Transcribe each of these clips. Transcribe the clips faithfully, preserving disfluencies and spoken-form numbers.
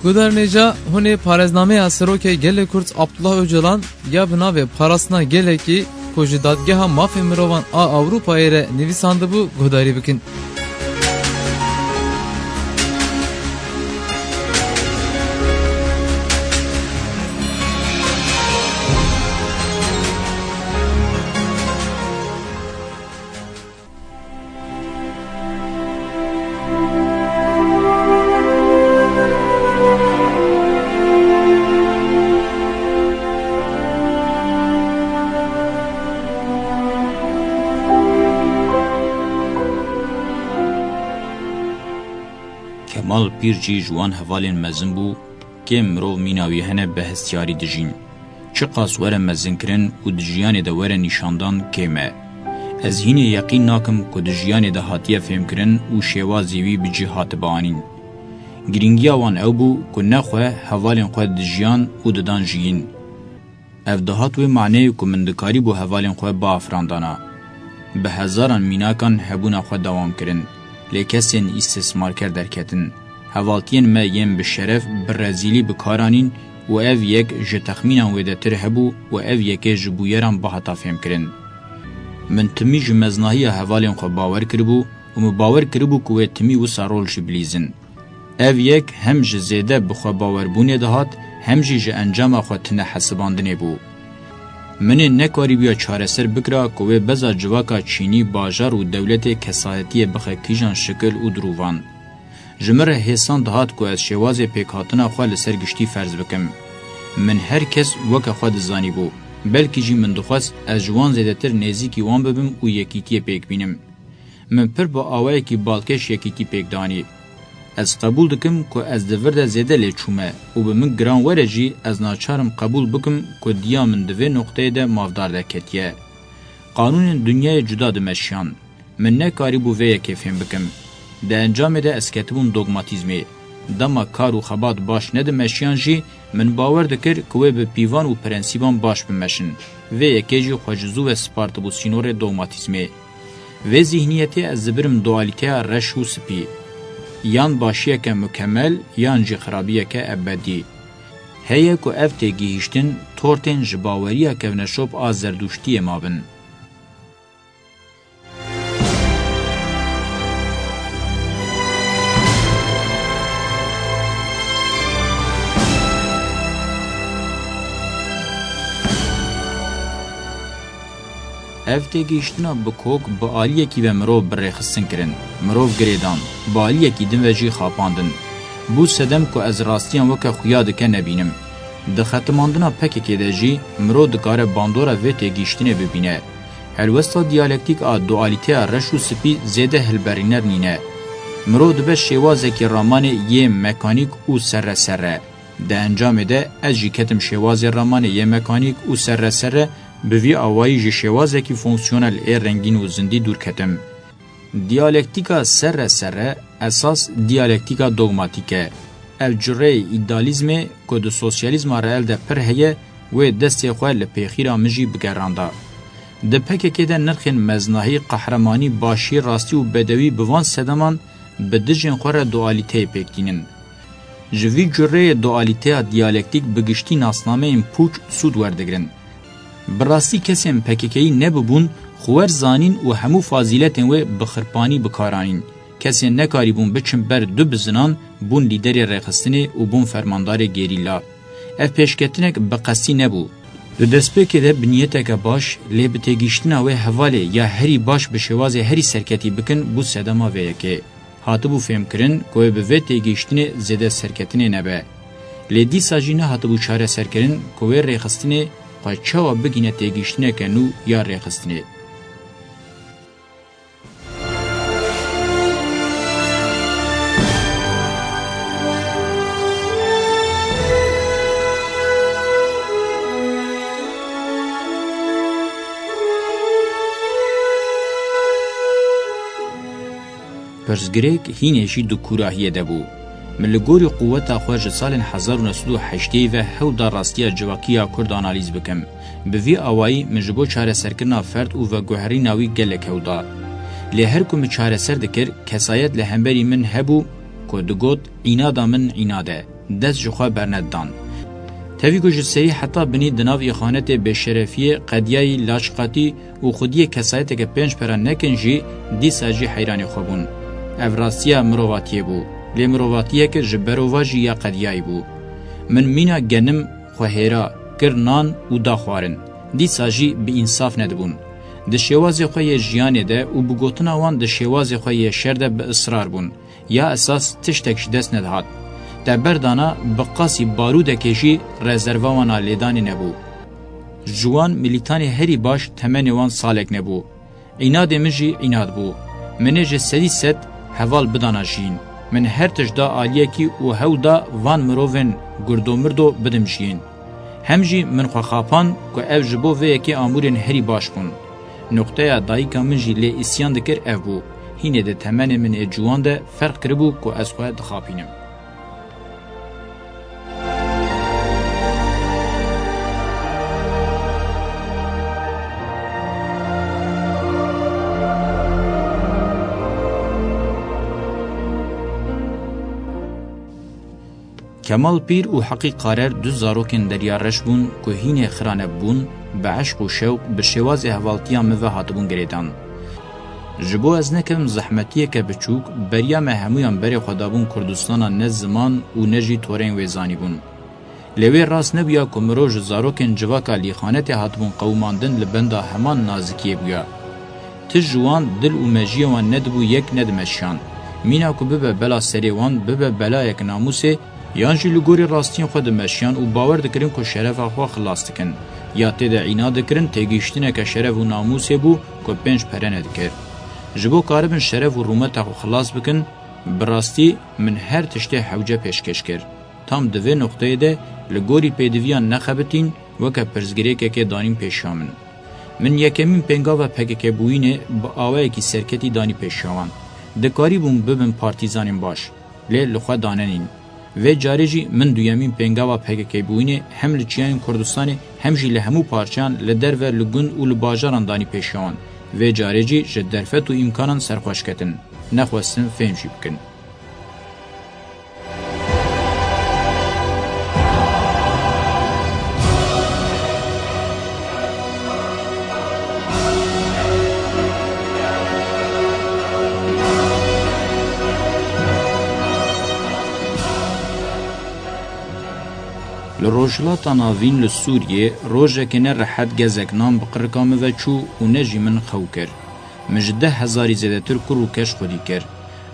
Guhdarên hêja, hûn ê pareznameya Serokê Gelê Kurd Abdullah Ocalan ya bi navê Parastina Gelekî ku ji Dadgeha Mafê Mirovan a Ewropayê re nivîsandibû guhdarî bikin. Kemal Pîr jî ji wan hevalên mezin bû, kêm mirov mîna wî hene bi hestiyarî dijîn. Çiqas were mezinkirin û di jiyanê de were nîşandan kêm e. Ez hînê yeqîn nakim ku di jiyanê de hatiye fêmkirin û şêwazî wî bi cî hatibe anîn. Girîngiya wan ew bû ku ne xwe, hevalên xwe dijiyan û didan jiyîn. Ev dihat wê maneyê ku min dikarîbû hevalên xwe biafirandana. Bi hezaran mînakan hebûna xwe dewam kirin, lê kesên îstismarker derketin. Hevaltiyên me yên bi şeref, bi rezîlî bi kar anîn û ev yek ji texmînan wêdetir hebû û ev yekê ji bûyeran bihata fêmkirin. Min timî ji meznahiya hevalên xwe bawer kiribû û min bawer kiribû ku wê timî wisa rol jî bilîzin. Ev yek hem ji zêde bi xwe bawerbûnê dihat, hem jî ji encama xwe tune hesibandinê bû. Min ê nekarîbûya çareser bikira ku wê beza civaka çînî, bajar û dewletê kesayetiyê bixe kîjan şikil û dirûvan. Ji min re hêsan dihat ku ez şêwazê pêkhatina xwe li ser giştî ferz bikim. Min her kes weke xwe dizanîbû, belkî jî min dixwest ez ji wan zêdetir nêzîkî wan bibim û yekîtiyê pêk bînim. Min pir bi awayekî balkêş yekîtî pêk danî. Ez qebûl dikim ku ez di vir de zêde lê çûme û bi min giran were jî ez naçar im qebûl bikim ku diya min di vê noqteyê de mafdar derketiye. Qanûnên dinyayê cuda dimeşiyan. Min nekarîbû vê yekê fêm bikim. Di encamê de ez ketibûm dogmatîzmê. Dema kar û xebat baş nedimeşiyan jî, min bawer dikir ku wê bi pîvan û prensîban baş bimeşin. Vê yekê jî xwe ji zû ve spartibû sînorê dogmatîzmê. Vê zîhniyetê ez dibirim dualîteya reş û spî. Yan başiyeke mukemel, yan jî xirabiyeke ebedî. Heye ku ev têgihîştin tortên ji baweriya kevneşop a Zerdûştiyê mabin. Ev têgihiştina bi kok bi aliyekî ve mirov bi rêxistin kirin, mirov girêdan, bi aliyekî din ve jî xapandin. Bû sedem ku ez rastiyan weke xuya dike nebînim. Di xetimandina P K K de jî mirov dikare bandora vê têgihiştinê bibîne. Helwesta diyalektîk a dualîteya reş û spî zêde hilberîner nîne. Mirov dibe şêwazekî ramanê yê mekanîk û serre serre. Di encamê de ez jî ketim şêwazê ramanê yê mekanîk û serre serre, bi vî awayî ji şêwazekî fonksiyonel ê rengîn û zindî dûr ketim. Diyalektîka serre serre esas diyalektîka dogmatîk e. Ev cureyê îdealîzmê ku di sosyalîzma reel de pir heye, wê destê xwe li pêxîra min jî bigeranda. Di P K K de nirxên meznahî, qehremanî, başî, rastî û bedewî bi van sedeman bi dijên xwe re dualîteyê pêk tînin. Ji vî cureyê dualîteya diyalektîk bi giştî nasnameyên pûç sûd werdigirin. Bi rastî kesên P K K'yî nebibûn, xwe wer zanîn û hemû fazîletên wê bi xirpanî bi kar anîn. Kesên nekarîbûn biçin ber du bizinan, bûn lîderê rêxistinê û bûn fermandarê gerîla. Ev pêşketinek bi qestî nebû. Di destpêkê de bi niyeteke baş, lê bi têgihiştina wê hevalê ya herî baş bi şêwazê herî serketî bikin, bû sedema vê yekê. Hatibû fêmkirin ku wê bi vê têgihiştinê zêde serketinê nebe. Lê dîsa jî nehatibû çareserkirin ku wê rêxistinê xwe çawa bigihîne têgihiştineke nû ya rêxistinê. Pirsgirêk hînê jî di kûrahiyê de bû. Min li gorî quweta xwe ji salên hezar û neh sed û heştê ve hew da rastiya civakî ya Kurd analîz bikim. Bi vî awayî min ji bo çareserkirina ferd û veguherîna wî gelek hewl da. Lê her ku min çareser dikir, kesayet li hemberî min hebû ku digot, "Înada min înad e." dest ji xwe bernedidan. Tevî ku ji serî heta binî di nav îxanetê bêşerefiyê, qediyayî, laçqatî û xwediyê kesayeteke pênc pera nekin jî, dîsa jî heyranê xwe bûn. Ev rastiya mirovatiyê bû, lê mirovatiyeke ji berovajî ya qediyayî bû. Min mîna genim xwe hêra, kir nan û da xwarin. Dîsa jî bi însaf nedibûn. Di şêwazê xwe yê jiyanê de û bi gotina wan di şêwazê xwe yê şer de bi israr bûn. Ya esas tiştek ji dest nedihat. Te berdana bi qasî barûdekê jî rezerva wan a lêdanê nebû. Ji wan milîtanê herî baş temenê wan salek nebû. Înadê min jî înad bû. Min ê ji sedî sed heval bidana jiyîn. Min her tişt da aliyekî û hewl da van mirovên gurdomirdo bidim jiyîn. Hem jî min xwe xapand ku ev ji bo vê yekê amûrên herî baş bûn. Nuqteya dayika min jî lê îsyan dikir ev bû. Hînê di temenê min ê ciwan de ferq kiribû ku ez xwe dixapînim. Kemal Pîr û Heqî Qarer du zarokên derya reş bûn ku hînê xirane bûn, bi eşq û şewq, bi şêwazê hevaltiya min ve hatibûn girêdan. Ji bo ez nekevim zehmetiyeke biçûk, beriya me hemûyan berê xwe dabûn Kurdistana ne ziman û ne jî torên wê zanîbûn. Lê wê rast nebûya ku mirov ji zarokên civaka lîxanetê hatibûn qewimandin li benda heman nazikiyê bûya. Tişt ji wan dil û mejiyê wan nedibû yek nedimeşiyan. Mîna ku bibe bela serê wan, bibe belayek namûsê, yan jî li gorî rastiyên xwe dimeşiyan û bawer dikirin ku şerefa xwe xilas dikin. Ya tê de îna dikirin têgihiştineke şeref û namûsê bû ku pênc pere nedikir. Ji bo karibin şeref û rûmeta xwe xilas bikin, bi rastî min her tiştê hewce pêşkêş kir. Tam di vê noqteyê de li gorî pêdiviyan nexebitîn, weke pirsgirêkekê danîn pêşiya min. Min yekemîn pêngava P K K bûyînê bi awayekî serketî danî pêşiya wan. Dikarîbûn bibin partîzanên baş, lê li xwe danenîn. Vê carê jî min duyemîn pêngava P K K bûyînê hem li çiyayên Kurdistanê hem jî li hemû parçeyan li derve li gund û li bajaran danî pêşiya wan. Vê carê jî ji derfet û îmkanan serxweş ketin. Nexwestin fêm jî bikin. Li Rojhilata Navîn li Sûriyê rojekê ne rehet gezek nan bi qirika min ve çû û ne jî min xew kir. Min ji deh hezarî zêdetir kur û keç xwedî kir.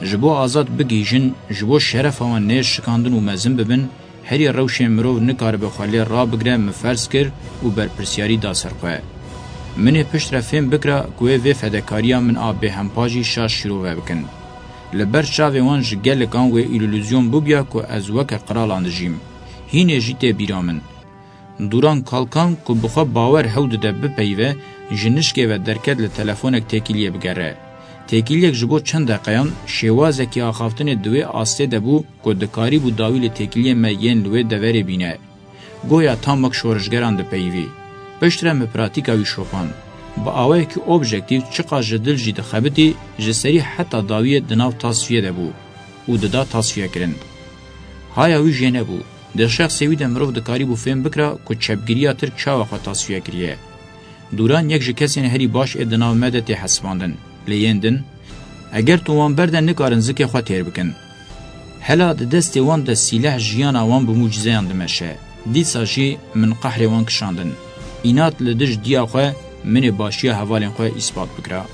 Ji bo azad bigihîjin, ji bo şerefa wan neyê şikandin û mezin bibin, herî rewşên mirov nikaribe xwe lê rabigire, min ferz kir û berpirsiyarî da ser xwe. Min ê piştre fêm bikira ku wê vê fedekariya min a bêhempa jî şaş şîrove bikin. Li ber çavê wan ji gelikan wê îlûzyon bûbûya ku ez weke qiralan dijîm. Hînê jî tê bîra min. Duran Kalkan ku bi xwe bawer hew dide bipeyive, ji nişkê ve derket li telefonek têkiliyê bigere. Têkiliyek ji bo çend deqeyan şêwazekî axaftinê di wê astê de bû ku dikarîbû dawî li têkiliyên me yên li wê deverê bîne. Goya tam wek şorişgeran dipeyivî. Piştre min pratîka wî şopand. Bi awayekî objektîf çiqas ji dil jî dixebitî, ji serî heta dawiyê di nav tasfiyê de bû û dida tasfiyekirin. Haya wî jê nebû. Di şexsê wî de mirov dikarîbû fêm bikira ku çepgiriya Tirk çawa xwe tasfiye kiriye. Duran yek ji kesên herî baş ê di nav me de tê hesibandin. Lê yên din, eger tu wan berde nikarin zikê xwe têr bikin. Hela di destê wan de sîleh jiyana wan bi mucîzeyan dimeşe. Dîsa jî min qehrê wan kişandin. Înat li dij diya xwe min ê başiya hevalên xwe îspat bikira.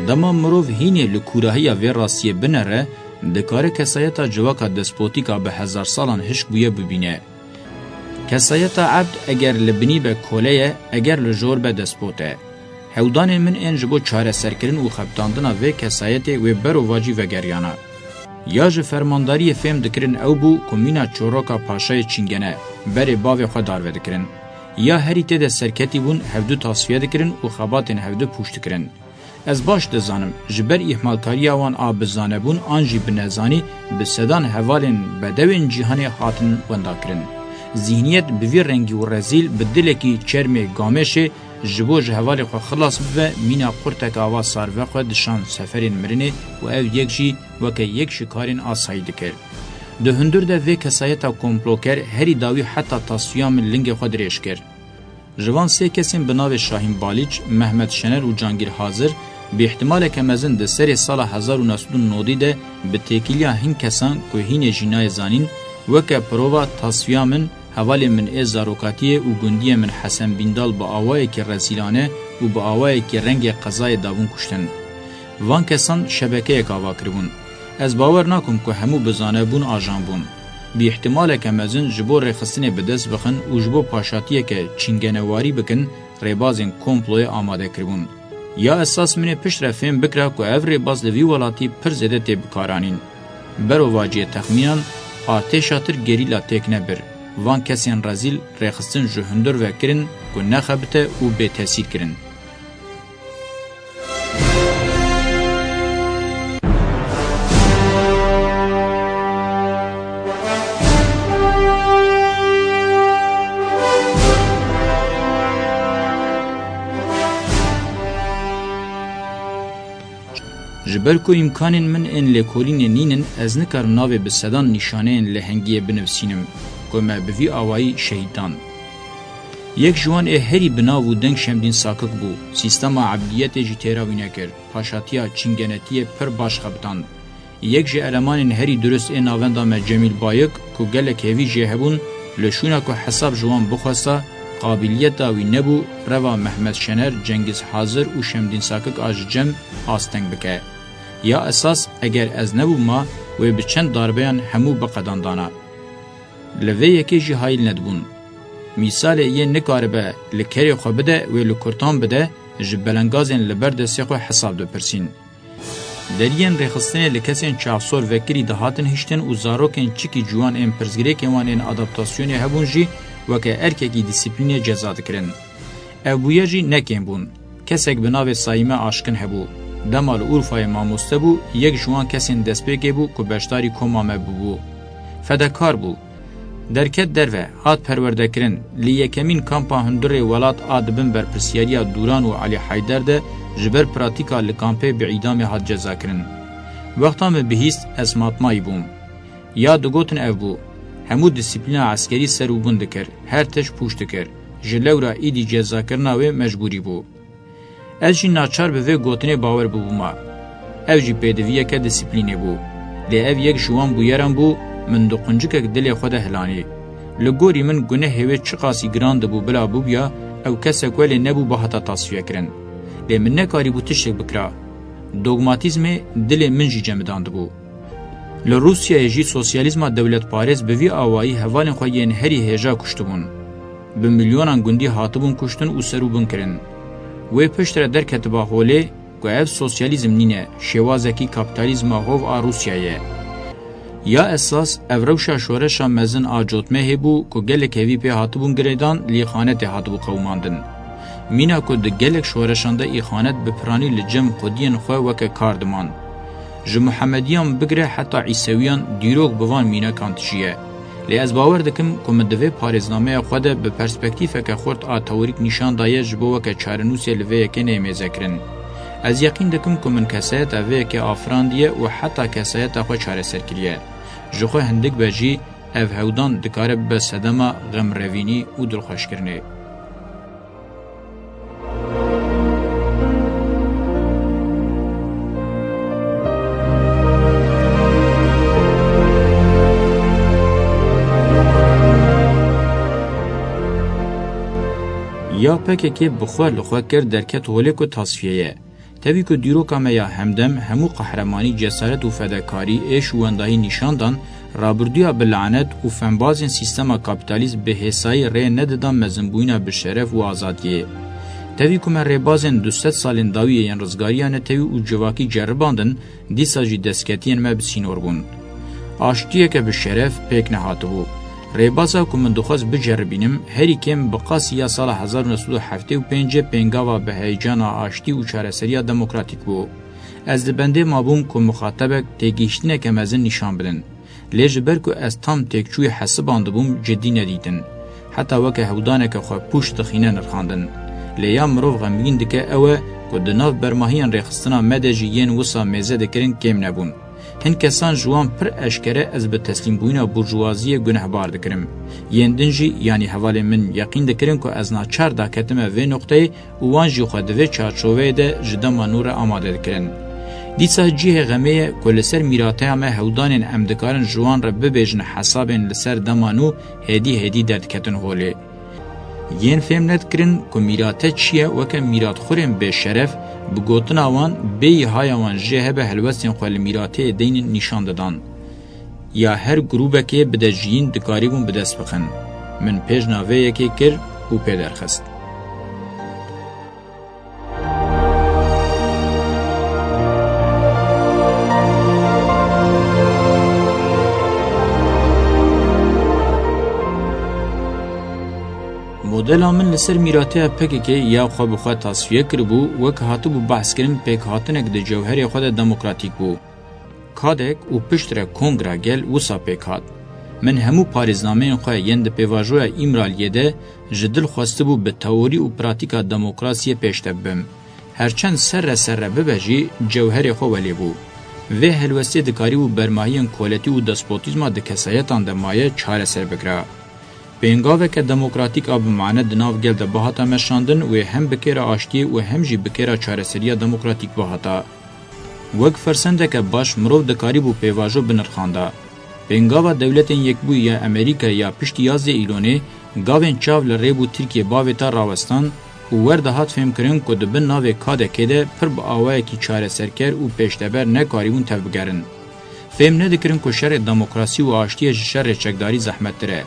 Dema mirov hînê li kûrahiya vê rastiyê binere, dikare kesayeta civaka despotîk a bi hezar salan hişk bûye bibîne. Kesayeta ebd eger li binî be kole ye, eger li jor be despot e. Hewdanên min ên ji bo çareserkirin û xebitandina vê kesayetê wê berovajî vegeriyana. Ya ji fermandariyê fêm dikirin ew bû ku mîna çoroka paşayê Çingene berê bavê xwe darve dikirin. Ya herî tê de serketî bûn hevdu tasfiye dikirin û xebatên hevdu pûç dikirin. Ez baş dizanim, ji ber îhmalkariya wan a bi zanebûn an jî bi nezanî, bi sedan hevalên bedewên cîhanê hatin wendakirin. Zîhniyet bi vî rengî û rezîl, bi dilekî çermê gamêşê, ji bo ji hevalê xwe xilas bibe, mîna qurteke ava sar ve xwe dişan seferên mirinê û ev yek jî weke yek ji karên asayî dikir. Di hundir de vê kesayeta komploker herî dawî heta tasfiya min lingê xwe dirêj kir. Ji van sê kesên bi navê Şahîn Balîç, Mehmet Şener û Cangîr Hazir, bi îhtimaleke mezin di serê sala hezar û neh sed û nodî de bi têkiliya hin kesan ku hînê jî nayê zanîn, weke prova tasfiya min, hevalên min ê zarokatiyê û gundiyê min Hesen Bîndal bi awayekî rezîlane û bi awayekî rengê qezayê dabûn kuştin. Van kesan şebekeyek ava kiribûn. Ez bawer nakim ku hemû bi zanebûn ajan bûn. Bi îhtimaleke mezin ji bo rêxistinê bi dest bixin û ji bo paşatiyeke çingenewarî bikin, rêbazên komployê amade kiribûn. Ya esas min ê piştre fêm bikira ku ev rêbaz li vî welatî pir zêde tê bikaranîn. Berovajiyê texmînan, artêşa tirk gerîla têk nebir. Van kesên rezîl rêxistin ji hundir ve kirin ku nexebite û bê tesîr kirin. Ji ber ku îmkanên min ên lêkolînê nînin, ez nikarim navê bi sedan nîşaneyên lehengiyê binivîsînim ku me bi vî awayî şehîd dan. Yek ji wan ê herî bi nav û deng Şemdîn Sakik bû. Sîstema ebdiyetê jî têra wî nekir. Paşatiya çingenetiyê pir baş xebitand. Yek ji elemanên herî durust ê navenda me Cemîl Bayik, ku gelek hêvî jê hebûn, li şûna ku hesab ji wan bixwesta, qabiliyeta wî nebû, reva Mehmet Şener, Cengiz Hazir û Şemdîn Sakik a ji cem asteng bike. Ya esas, eger ez nebûma, wê bi çend darbeyan hemû biqedandana. Li vê yekê jî hayîl nedibûn. Mîsalê yê nikaribe li kerê xwe bide, wê li kurtan bide, ji belengazên li ber destê xwe hesab dipirsîn. Deriyên rêxistinê li kesên çavsor vekirî dihatin hiştin û zarokên çikî ciwan ên pirsgirêkên wan ên adaptasyonê hebûn jî weke erkekî dîsîplînê ceza dikirin. Ev bûyer jî ne kêm bûn. Kesek bi navê Saîme Aşkin hebû. Dema li Urfayê mamoste bû, yek ji wan kesên destpêkê bû ku beşdarî koma me bûbû. Fedekar bû. Derket derve, hat perwerdekirin. Li yekemîn kampa hundirê welat a di bin berpirsiyariya Dûran û Elî Heyder de ji ber pratîka li kampê bi îdamê hat cezakirin. Wexta min bihîst, ez matmayî bûm. Ya digotin ev bû. Hemû dîsîplîna eskerî ser û bin dikir, her tişt pûç dikir. Ji lewra îdî cezakirina wê mecbûrî bû. Ez jî naçar bi vê gotinê bawer bibûma. Ev jî pêdiviyeke dîsîplînê bû. Lê ev yek ji wan bûyeran bû, min di quncikek dilê xwe de hilanî. Li gorî min gunehê wê çiqasî giran dibû bila bûbûya, ew kesek welê nebû bihata tasfiyekirin. Lê min nekarîbû tiştek bikira. Dogmatîzmê dilê min jî cemidandibû. Li Rûsyayê jî sosyalîzma dewletparêz bi vî awayî hevalên xwe yên herî hêja kuştibûn. Bi milyonan gundî hatibûn kuştin û serûbin kirin. Wê piştre derketiba holê ku ev sosyalîzm nîne, şêwazekî kapîtalîzma hov a Rûsyayê ye. Ya esas, ev rewşa şoreşa mezin a cotmehê bû ku gelek hêvî pê hatibûn girêdan, lê îxanetê hatibû qewimandin. Mîna ku di gelek şoreşan de îxanet bi piranî li cem xwediyên xwe weke kar diman. Ji Muhemediyan bigire heta Îsewiyan dîrok bi van mînekan tijî ye. Lê ez bawer dikim ku min di vê parêznameya xwe de bi perspektîfeke xurt a teorîk nîşan daye ji bo weke çarenûsê li vê yekê neyê mêzekirin. Ez yeqîn dikim ku min kesayeta vê yekê afirandiye û heta kesayeta xwe çareser kiriye. Ji xwe hindik be jî ev hewdan dikare bibe sedema xemrevînî û dilxweşkirinê. Ya P K K bi xwe li xwe kir derket holê ku tasfiye ye. Tevî ku dîroka me ya hemdem hemû qehremanî, cesaret û fedekarî, êş û wendahî nîşan dan, rabirdûya bi lanet û fembazên sîstema kapîtalîst bi hêsayî rê nedidan mezinbûyîna bi şeref û azadiyê. Tevî ku me rêbazên du sed salên dawiyê yên rizgariya netewî û civakî ceribandin, dîsa jî destketiyên me bi sînor bûn. Aştiyeke bi şeref pêk nehatibû. Rêbasa ku min dixwest biceribînim, herî kêm bi qasî ya sala hezar û neh sed û heftê û pêncê pêngava bi heyecana aştî û çareseriya demokratîk bû. Ez di bendê mabûm ku mixatebek têgihiştineke mezin nîşan bidin. Lê ji ber ku ez tam têkçûyî hesibandibûm, cidî nedîtin. Heta weke hewdaneke xwe pûç dixîne nirxandin. Lê ya mirov xemgîn dike ew e ku di nav bermahiyên rêxistina me de jî yên wisa mêze dikirin kêm nebûn. Hin kesan ji wan pir eşkere ez bi teslîmbûyîna burjuwaziyê gunehbar dikirim. Yên din jî, yanî hevalên min yeqîn dikirin ku ez naçar daketime vê noqteyê û wan jî xwe di vê çarçoveyê de ji dema nû re amade dikirin. Dîsa cihê xemê ye ku li ser mîrateya me hewdanên em dikarin ji wan re bibêjin hesabên li ser dema nû hêdî hêdî derdiketin holê. Yên fêm nedikirin ku mîrate çi ye, weke mîratxurên bêşeref, bi gotina wan, bêyî haya wan jê hebe helwestên xwe li mîrateyê deynin nîşan didan. Ya her grûbekê bide jiyîn dikarîbûn bi dest bixin. Min pêjna vê yekê kir û pê derxist. Modela min li ser mîrateya P K K ya xwe bi xwe tasfiye kiribû, wek hatibû behskirin pêkhatinek di cewherê xwe de demokratîk bû. Kadek û piştre Kongra Gel wisa pêk hat. Min hemû parêznameyên xwe yên di pêvajoya Îmraliyê de ji dil xwestibû bi teorî û pratîka demokrasiyê pêş de bibim. Herçend serre serre bibe jî cewherê xwe welê bû. Vê helwestê dikarîbû bermahiyên koletî û despotîzma di kesayetan de maye çareser bikira. Pêngaveke demokratîk a bi mane di nav gel de bihata meşandin, wê hem bi kêra aştiyê û hem jî bi kêra çareseriya demokratîk bihata. Wek fersendeke baş mirov dikarîbû pêvajo binirxanda. Pêngava Dewletên Yekbûyî ya Amerîkayê ya piştî yazdê Îlonê gavên çav li Rêb û Tirkiyê bavêta rawestan û wer dihat fêmkirin ku di bin navê Kadekê de pir bi awayekî çareserker û pêşteber nekarîbûn tevbigerin. Fêm nedikirin ku şerê demokrasî û aştiyê ji şerê çekdarî zehmettir e.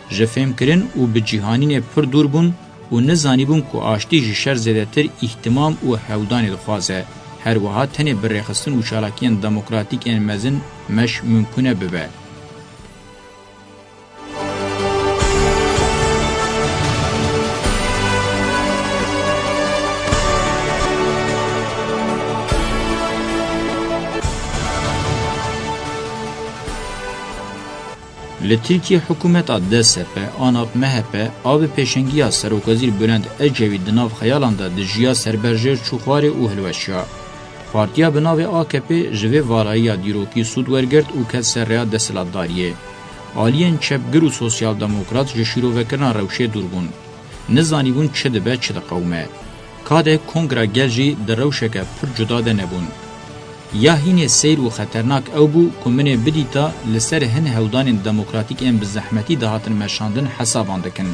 Ji fêmkirin û bi cîhanînê pir dûr bûn û nizanîbûn ku aştî ji şer zêdetir îhtimam û hewdanê dixwaze. Her wiha tenê bi rêxistin û çalakiyên demokratîk ên mezin meş mimkûn e bibe. Li Tirkiyê hikûmeta D S P, ANAP, M H P a bi pêşengiya Serokwezîr Bülent Ecevî di nav xeyalan de dijiya, serberjêr çû xwarê û hilweşiya. Partiya bi navê A K P ji vê valayiya dîrokî sûd wergirt û ket ser rêya desthilatdariyê. Aliyên çepgir û sosyaldemokrat ji şîrovekirina rewşê dûr bûn. Nizanîbûn çi dibe, çi diqewime. Kadek Kongra Gel jî di rewşeke pir cuda de nebûn. Ya hînê seyr û xeternak ew bû ku min ê bidîta li ser hin hewdanên demokratîk ên bi zehmetî dihatin meşandin hesaban dikin.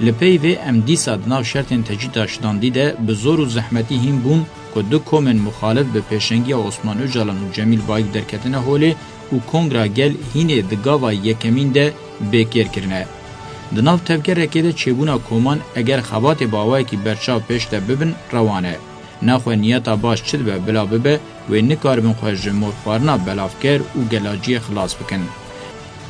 Li pey vê em dîsa di nav şertên tecrîda şidandî de bi zor û zehmetî hîn bûn ku du komên muxalif bi pêşengiya Osman Ocalan û Cemîl Bayik derketine holê û Kongra Gel hînê di gava yekemîn de bêkêr kirine. Di nav tevgerekê de çêbûna koman eger xebatê bi awayekî berçav pêş de bibin rewan e. Nexwe niyeta baş çi dibe bila bibe, wê nikaribin xwe ji morxwarina belavker û gelaciyê xilas bikin.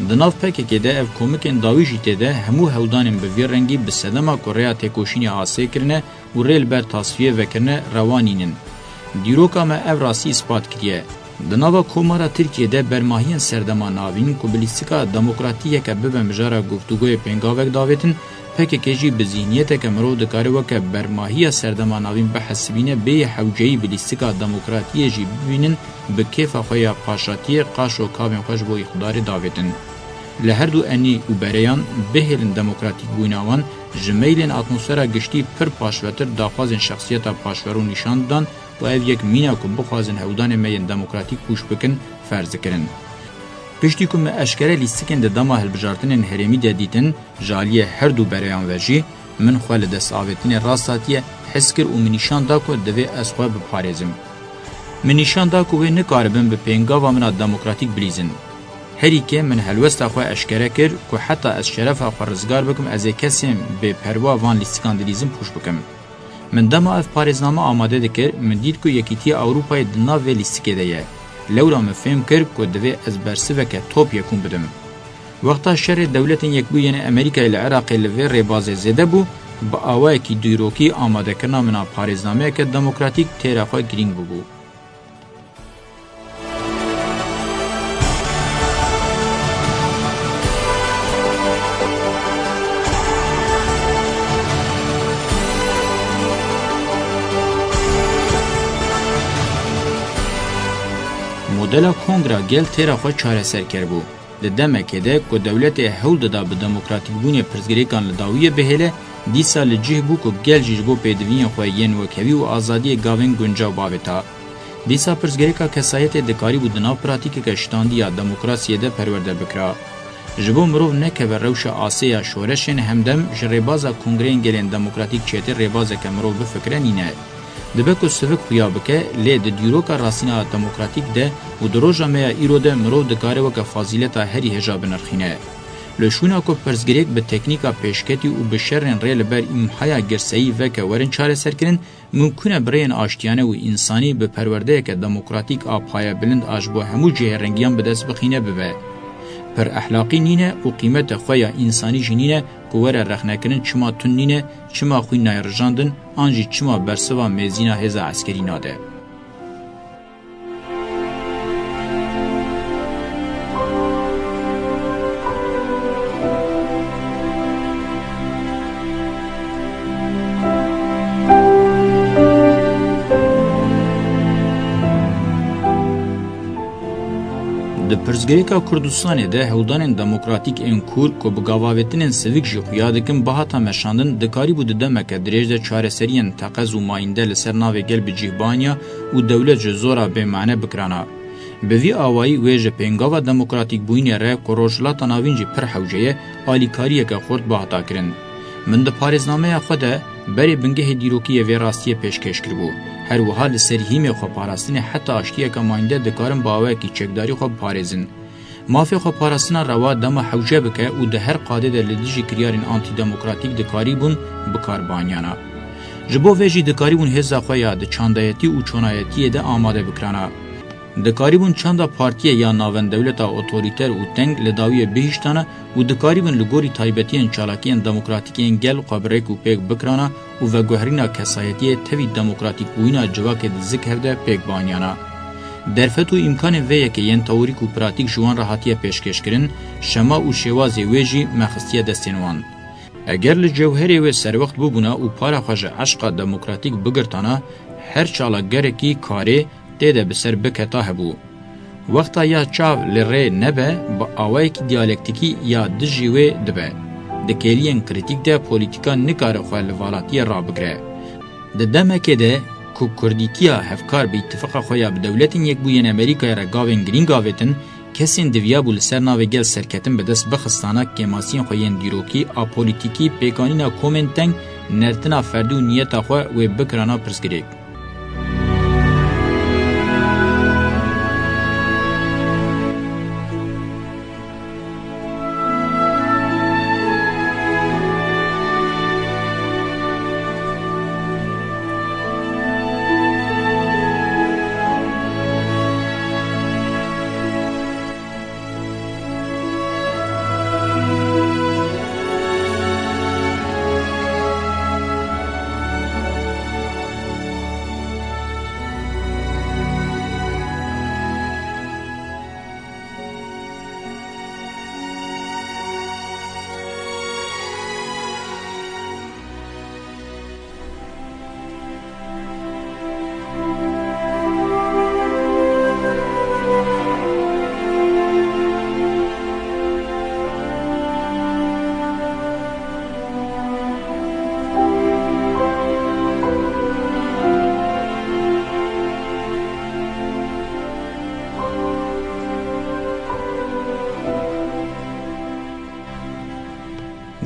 Di nav P K K de ev komikên dawî jî tê de hemû hewdanên bi vî rengî bi sedema ku rêya têkoşînê asê kirine û rê li ber tasfiyê vekirine rewa nînin. Dîroka me ev rastî îspat kiriye. Di nava Komara Tirkiyê de bermahiyên serdema navîn ku bi lîstika demokratiyeke bibe mijara guftûgoyê pêngavek davêtin, P K K jî bi zîhniyeteke mirov dikare weke bermahiya serdema navîn bihesibîne bêyî hewceyî bi lîstika demokratiyê jî bibînin, bi kêfa xwe ya paşatiyê qaşo kavên xwe ji bo îqtidarê davêtin. Li her du enî û bereyan bihêlin demokratîkbûyîna wan ji meylên atmosfera giştî pir paşvetir daxwazên şexsiyeta paşverû nîşan didan û ev yek mîna ku bixwazin hewdanê me yên demokratîk pûç bikin, ferz dikirin. Piştî ku me eşkere lîstikên di dema hilbijartinên herêmî de dîtin, ji aliyê her du bereyan ve jî min xwe li destavêtinê rast hatiye hez kir û min nîşan da ku divê ez xwe biparêzim. Min nîşan da ku wê nikaribin bi pêngava min a demokratîk bilîzin. Herî kêm min helwesta xwe eşkere kir ku heta ez şerefa xwe rizgar bikim, ez ê kesên bêperwa van lîstikan dilîzin pûç bikim. Min dema ev parêzname amade dikir, min dît ku Yekîtiya Ewropayê di nav vê lîstikê de ye. Lewra min fêm kir ku divê ez bersiveke top yekûn bidim. Wexta şerê Dewletên Yekbûyî yên Amerîkayê li Iraqê li vê rêbazê zêde bû, bi awayekî dîrokî amadekirina min a parêznameyeke demokratîk têra xwe girîng bûbû. Modela kongra gel têra xwe çareser keribû. Di demekê de ku dewletê hewl dida bi demokratîkbûnê pirsgirêkan li dawiyê bihêle, dîsa li cih bû ku gel jî ji bo pêdiviyên xwe yên wekhevî û azadiyê gavên guncaw bavêta. Dîsa pirsgirêka kesayetê dikarîbû di nav pratîkeke şitandî ya demokrasiyê de perwerde bikira. Ji bo mirov nekeve rewşa asê ya şoreşên hemdem ji rêbaza kongreyên gelên demokratîk çêtir rêbazeke mirov bifikire nîne. Dibe ku sivik xuya bike, lê di dîroka rastîna demokratîk de û di roja me ya îro de mirov dikare weke fazîleta herî hêja binirxîne. Li şûna ku pirsgirêk bi teknîka pêşketî û bi şerên rê li ber îmhaya girseyî veke werin çareserkirin, mimkûn e bi rêyên aştiyane û însanî bi perwerdeyeke demokratîk a payebilind a ji bo hemû cihê rengiyan bi dest bixîne bibe. Pir ehlaqî nîne û qîmete xwe ya însanî jî nîne ku were rexnekirin çima tund nîne, çima xwîn nayê rijandin, an jî çima bersiva mêzîna hêza eskerî nade. Di pirsgirêka Kurdistanê de hewldanên demokratîk ên kûr ku bi gavavêtinên sivîk jî xuya dikin bihata meşandin, dikarîbû di demeke dirêj de çareseriyên teqez û mayînde li ser navê gel bi cih bianiya û dewlet ji zora bêmane bikirana. Bi vî awayî wê ji pêngava demokratîkbûyînê re ku Rojhilata Navîn jî pir hewce ye, alîkariyeke xurt bihata kirin. Min di parêznameya xwe de berê bingehê dîrokî yê vê rastiyê pêşkêş kiribû. Her wiha li ser hîmê xweparastinê heta aştiyeke mayînde dikarin bi awayekî çekdarî xwe biparêzin. Mafê xweparastina rewa dema hewce bike û di her qadê de li dijî kiryarên antîdemokratîk dikarîbûn bi kar bianiyana. Ji bo vê jî dikarîbûn hêza xwe ya di çandayetî û çonayetiyê de amade bikirana. Dikarîbûn çanda partiyê ya navendewleta otorîter û teng li dawiyê bihiştana û dikarîbin li gorî taybetiyên çalakiyên demokratîk yên gel xwe bi rêk û pêk bikirana û veguherîna kesayetiyê tevî demokratîkbûyîna civakê di zik hev de pêk bianiyana. Derfet û îmkanên vê yekê yên teorîk û pratîk ji wan re hatiye pêşkêşkirin, şema û şêwazê wê jî me xistiye destên wan. Eger li cewherê wê serwext bûbûna û para xwe ji eşqa demokratîk bigirtana, her çalakgerekî karê tê de bi ser biketa hebû. Wexta ya çav li rê nebe, bi awayekî diyalektîkî ya dijî wê dibe. Di kêliyên krîtîk de polîtîka nikare xwe li valatiyê rabigire. Di demekê de ku kurdîtiya hevkar bi îtifaqa xwe ya bi Dewletên Yekbûyî yên Amerîkayê re gavên girîng avêtin, kesên diviyabû li ser navê gel serketin bi dest bixistana kêmasiyên xwe yên dîrokî, apolitîkî, pêkanîna komên teng, nertina ferdî û niyeta xwe wê bikirana pirsgirêk.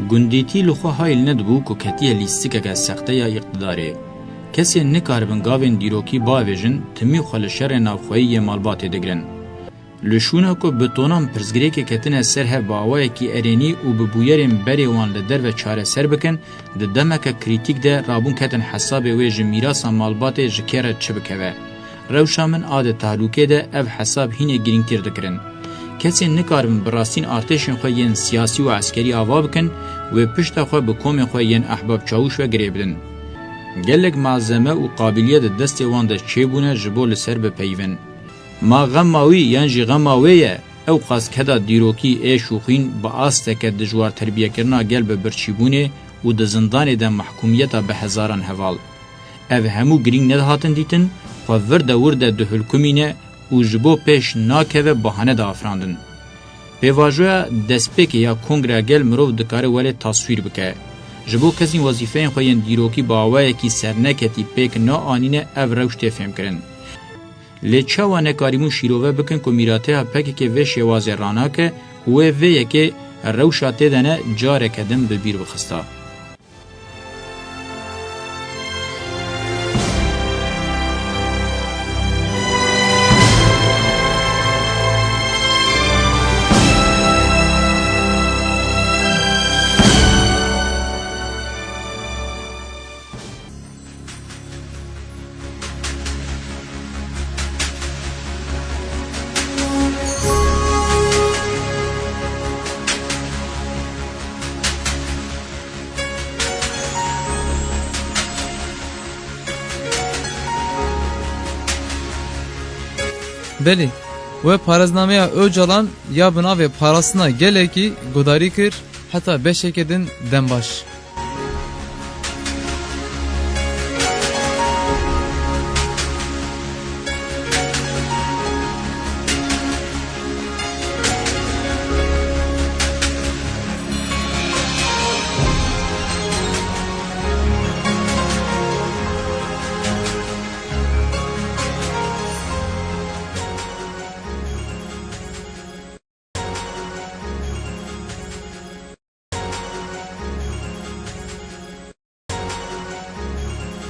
Gundîtî li xwe hayl nedibû ku ketiye lîstikeke sexte ya îqtidarê. Kesên nikaribin gavên dîrokî bavêjin, timî xwe li şerên navxweyî yê malbatê digirin. Li şûna ku bi tonan pirsgirêkê ketine ser hev bi awayekî erênî û bi bûyerên berê wan li derve çareser bikin, di demeke krîtîk de rabûn ketin hesabê wê ji mîrasa malbatê ji kê re çi bikeve. Rewşa min a di tehlûkê de ev hesab hînê girîngtir dikirin. Kesên nikaribin bi rastîn artêşên xwe yên siyasî û eskerî ava bikin, wê pişta xwe bi komên xwe yên ehbab çawûş ve girê bidin. Gelek malzeme û qabiliyet di destê wan de çêbûne ji bo li ser bipeyivin. Ma xema wî yan jî xema wê ye, ew qas keda dîrokî ê şûxîn bi asteke dijwar terbiyekirina gel bi birçîbûnê û di zindanê de mehkûmiyeta bi hezaran heval. Ev hemû girîng nedihatin dîtin, xwe vir de wir de dihulkumîne û ji bo pêş nakeve bahane diafirandin. Pêvajoya destpêkê ya kongreya gel mirov dikare welê taswîr bike. Ji bo kesên wezîfeyên xwe yên dîrokî bi awayekî serneketî pêk naanîne ev rewş tê fêmkirin. Lê çawa nekarîbûn şîrove bikin ku mîrateya P K K vê şêwazê ranake û wê vê yekê rewşa tê de ne careke din bi bîr bixista? Belê, we parêznameya Ocalan ya bi navê Parastina Gelekî guhdarî kir, heta beşeke din dem baş.